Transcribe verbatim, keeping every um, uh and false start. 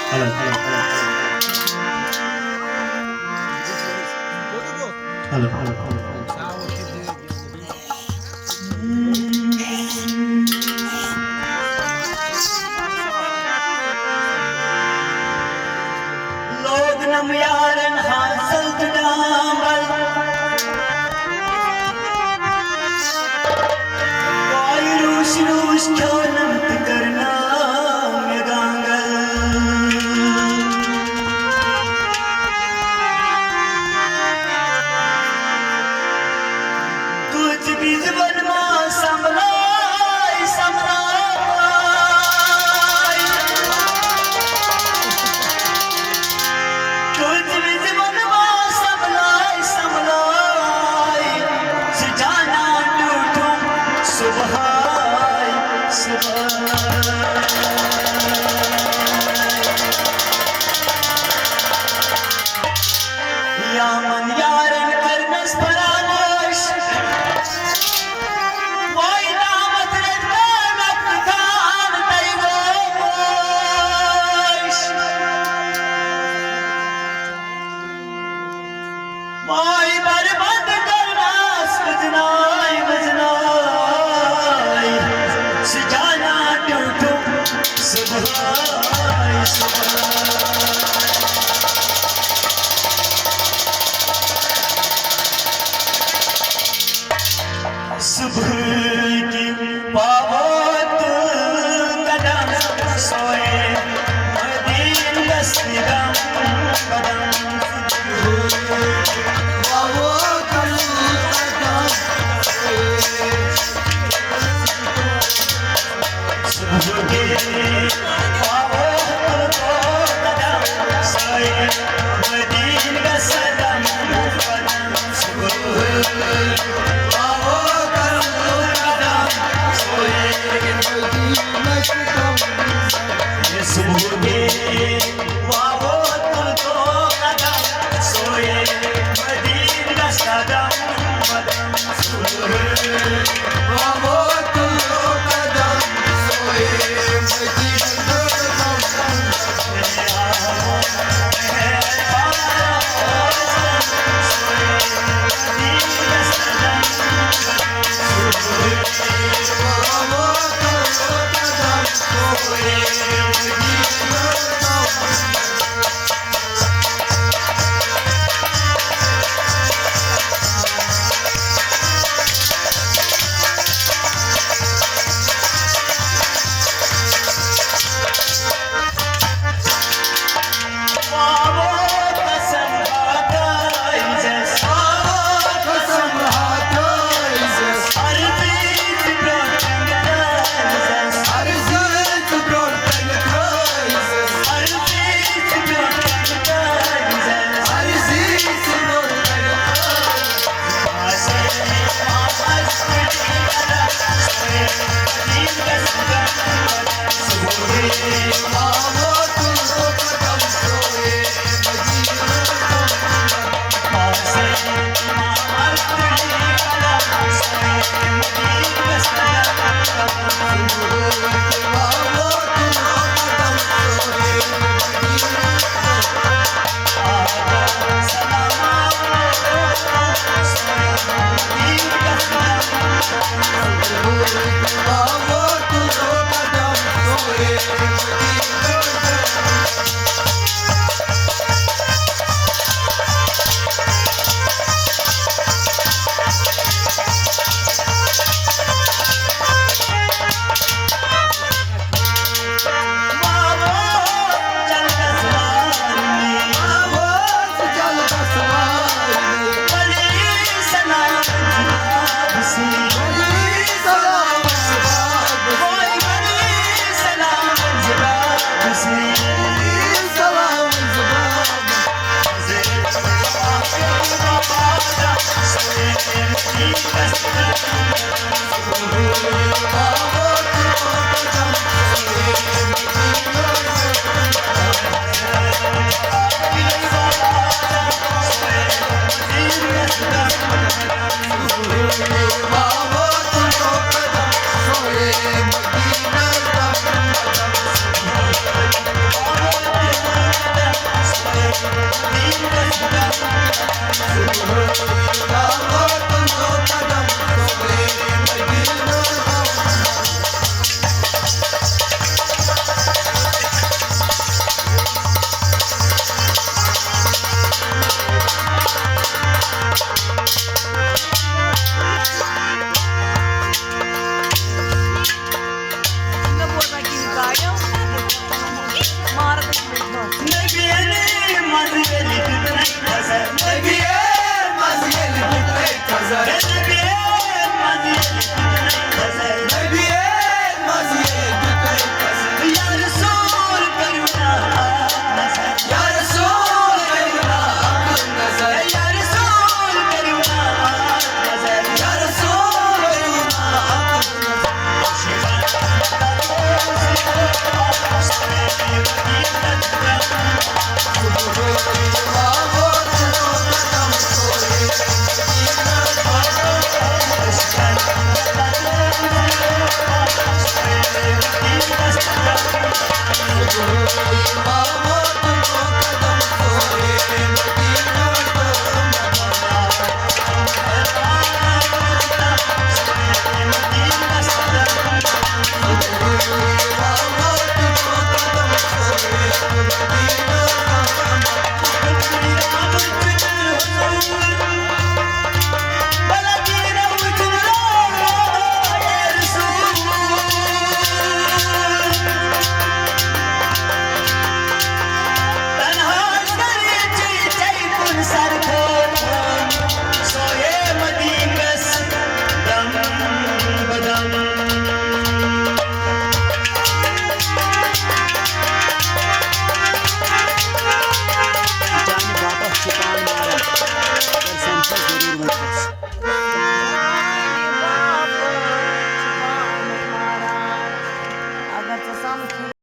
Hello, hello, hello, hello. Hello, hello, hello, hello. لوگ نم یارن حاصل تہٕ ڈامبل۔ واے روش روش کھیونم تہٕ کرنام مےٚ گانگل۔ کۭژِ وِزِ وَنہٕ ما سنبھلائے، سنبھلائے۔ کۭژِ وِزِ وَنہٕ ما سنبھلائے، سنبھلائے۔ سُہ جانا ٹوٹھم صبحائے، صبحائے۔ یامن یارن کرنس فراموش۔ واے نامت رٹتا وقت تھان تیرو موش۔ واے بربند کرنس وزناے، وزناے۔ سجانا ٹوٹو صبحائے، صبحائے۔ صبح کی پاوت قدم سوئے مدین دست دم قدم۔ صبح کی پاوت قدم سوئے